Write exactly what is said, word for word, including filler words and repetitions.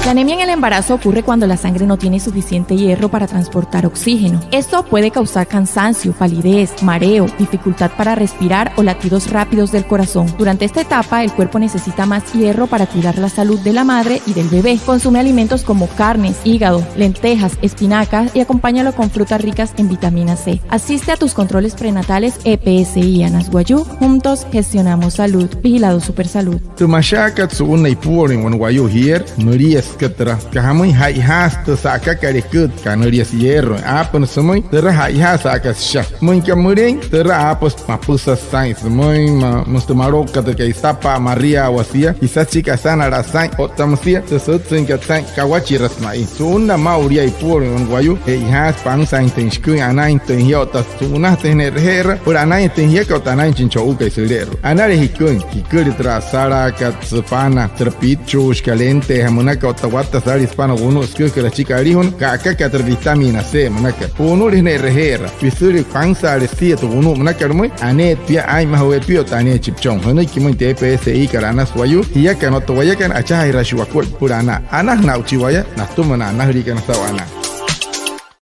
La anemia en el embarazo ocurre cuando la sangre no tiene suficiente hierro para transportar oxígeno. Esto puede causar cansancio, palidez, mareo, dificultad para respirar o latidos rápidos del corazón. Durante esta etapa, el cuerpo necesita más hierro para cuidar la salud de la madre y del bebé. Consume alimentos como carnes, hígado, lentejas, espinacas y acompáñalo con frutas ricas en vitamina C. Asiste a tus controles prenatales E P S I Anas Wayuu. Juntos gestionamos salud. Vigilado Supersalud. Tü mashaakat su'unnaa ipuolüin wane wayuu jierü, müliaa süka türa. Süka jamüin, ja'ijaasü tü sa'akakat eküü, kanüliasü hierro. Aapünüsü jümüin türa, ja'ijaasü sa'akat süsha. Müin aka mülein türa, aapüsü mapüsasü saa'in sümüin, ma-, müsü tü malouktükat, ka'i sütapa'a mariawaa sia, isasü chi kasanalaa saa'in, otta müsia tü sütsüinkat saa'in, kawachirasü ma'i. Su'unnaa maa'ulu yaa ipuolüin wane wayuu, che'ojaasü pansaainjatüin shiküin, anainjatüin jia otta su'unajatüin ne'raje'eraa süpüla anainjatüin jiaka otta anainjatüin chi chu'ukai süle'eru'u. Anale jiküin, jiküle türa asalaakat, süpana, türa pitchuushi, ka lenteja münaka otta watta saalii süpana wunu'u süküjükat achiki alijuna, ka'akakat türa vitamina C münaka. Pu'unule ne'raje'eraa, püsüle pansaale sia tü wunu'u münakat pümüin, aneerü pia, aa'inmajaweerü pia otta aneechi püchon. Jünüiki pümüin tü E P S I-kat Anas Wayuu, jiakana otta wayakana achajaajiraashii wakuaippa süpüla anaa. Anajüna aa'uchii waya natüma na anajüliikana saa'u anaa.